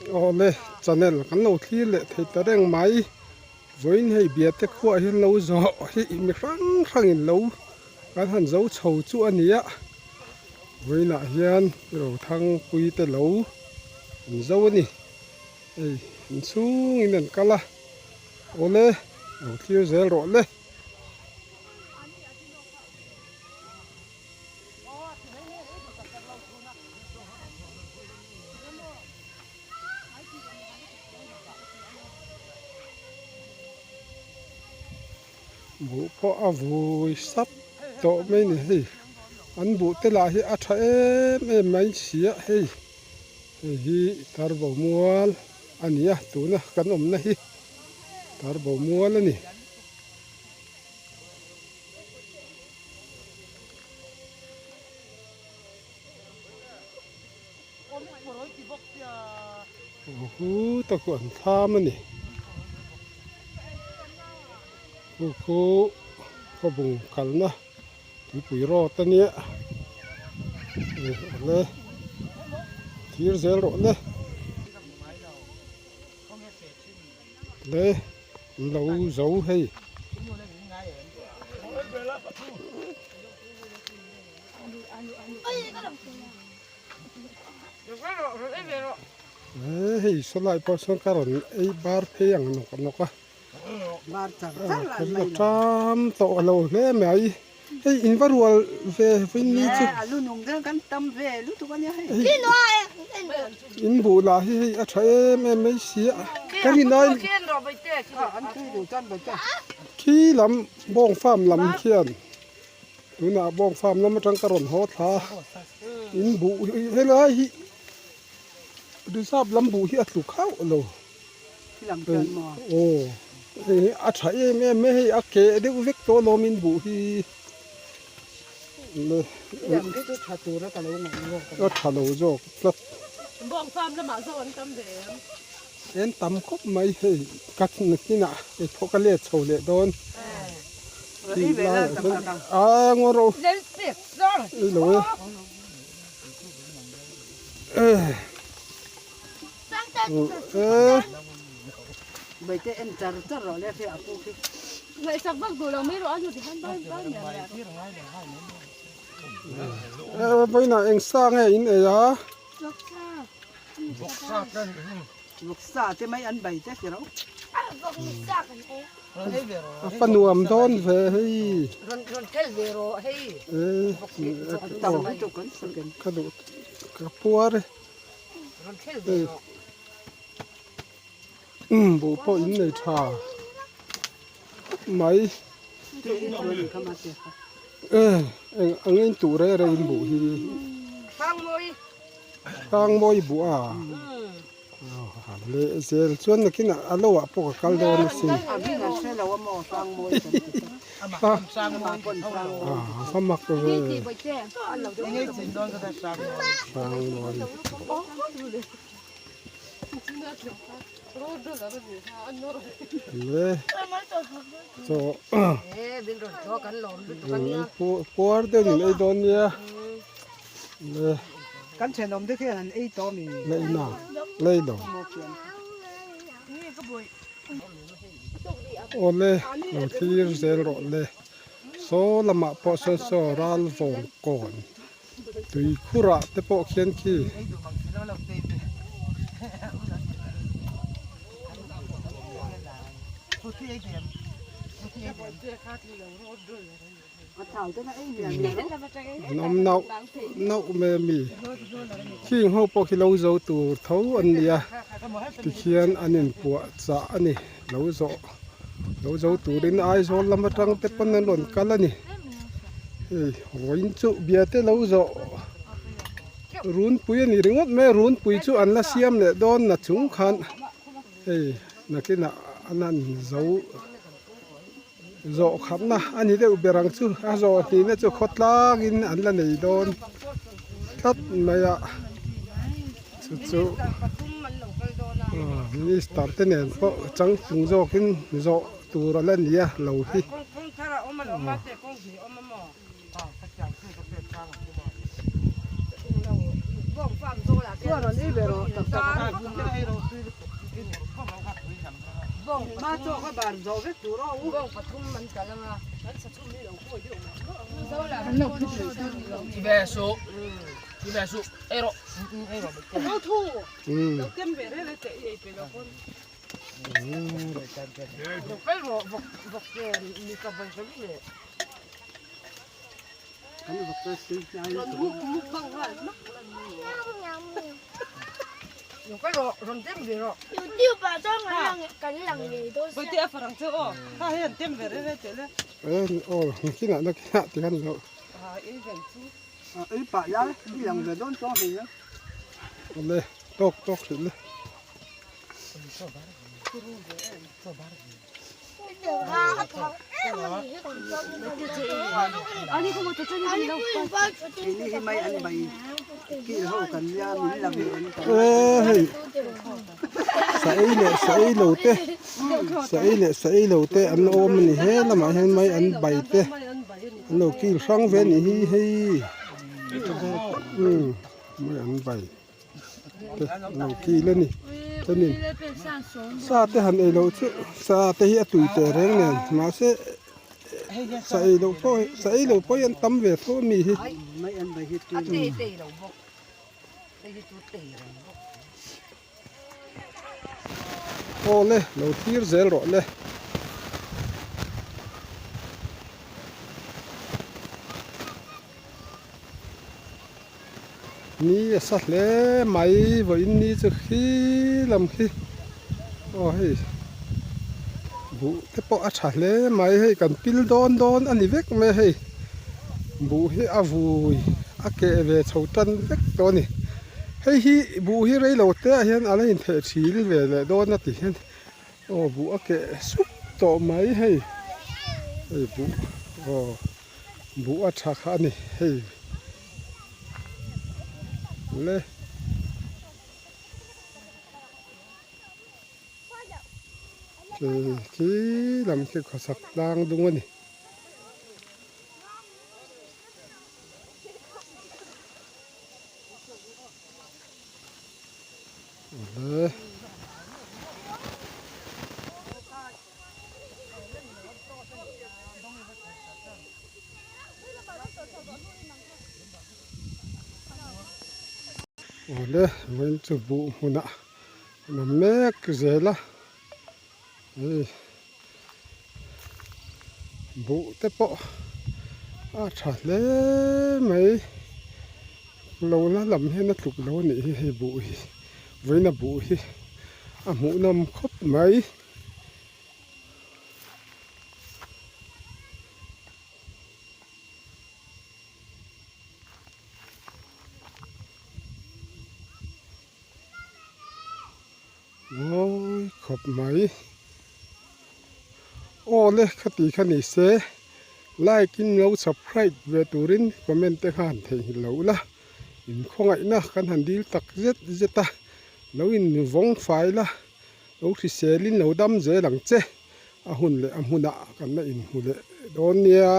Awle channel kan lo thlir leh thei ta reng mai vawiin hei biate khuaah hian lo zawh hi mi hrang hrangin lo kan han zo chho chu a ni a vawiinah hian Rothangpui te lo an zo a ni hei inchhungin an kal a awle lo thlir zel rawh le. Buh pawh a vui sap tawh mai ni hei an buh te lah hi a tha em em mai si a hei hei hi tarbo mual a ni a tuna kan awmna hi tarbo mual a ni. Hu ta khu an thlam a ni khu khu khawbung kalna tuipui road a nia awle thir zel rawh le le an lo zo hei. Hei sawlai pawh sawn ka rawn ei bar phei ang nawk nawk a ka la tam tawh lo hle mai hei in va rual ve vawiin ni chu in buh lah hi hei a tha em em mai si a ka rin ai khi lam bawng farm lam khian. Tunah bawng farm lam atang ka rawn haw thla a, in buh hi helai hi reserve lam buh hi a tlu khauh lo aw hei hi a tha em em mai hei a keh deuh vek tawh alawm in buh hi a tha lo zawk tlat en tam khawp mai hei ka kinah eiphawh ka let chho leh dawn. Tih laiah chuan a ngaw ro ei lo e vawiinah eng sa nge in ei a. A fa nuam dawn ve hei. Ka duh ka puar e. Buh pawh in nei tha mai. Eng angin tuh reng reng in buh hi. Hrangmawi buh a. Leh zel chuan nakinah a lo ah pawh ka kal dawn asin. A mak ve. Hrangmawi. Le chaw puar deuh in ei dawn nia. Le. Kan thenawm te khian an ei tawh mi. Lei na lei lo. Awle lo thlir zel rawh le. Saw lamah pawh sawn saw ral vawng kawn tui khurah te pawh khian khi. An awm nauh nauh mai a mi khing ho pawh khi lo zo tur tho an ni a tikhian an inpuah chah a ni lo zawh lo zo turin Aizawl lam atang te pawn an rawn kal a ni hei vawiin chu biate lo zawh runpui a ni ringawt mai a runpui chu an la siam leh dawn na chung khan hei nakinah an han zo. Zawh khatna a ni deuh ber ang chu a zawh hnihna chu khawtlangin an la nei dawn tlat mai a chu chu minister te nen pawh changtlung zawkin zawh tur a la ni a lo hi. Awle tawk tawk hrilh le. Hei sa ei leh sa ei lo te sa ei leh sa ei lo te an awm a ni he lamah hian mai an bai te an lo kil hrang ve a nih hi hei umm mai an bai. te lo kil a ni chuanin sa te han ei loh chu sa te hi a tui teh reng nen mahse sa ei loh pawh sa ei loh pawh hi an tam ve tho ami hi. Aw le lo thlir zel rawh le. Ni a sa hle mai vawiin ni chu khi lam khi aw hei buh te pawh a tha hle mai hei kan pil dawn dawn a ni vek mai a hei buh hi a vui a keh ve chho tan vek tawh a ni hei hi buh hi rei lo te ah hian a la intheh thil ve leh dawn a ti hian aw buh a keh sup tawh mai hei hei buh aw. Buh a tha kha a ni hei le. Khi lam khi khawsak tlang dung a ni. Le. Awle vawiin chu buh hmunah an awm mek zel a hei buh te pawh a tha hle mai lo la lam hian a tluk lo a nih hi hei buh hi vawiin a buh hi a hmuhnawm khawp mai. Mawi khawp mai aw le khati kha ni se like in lo subscribe ve turin comment te khan theihnghilh lo ula inkhawngaihna kan han dil tak zet zet a lo invawng fai la. Lo hriselin lo dam zel ang che, a hun leh a hmunah kan la inhmu leh dawn nia.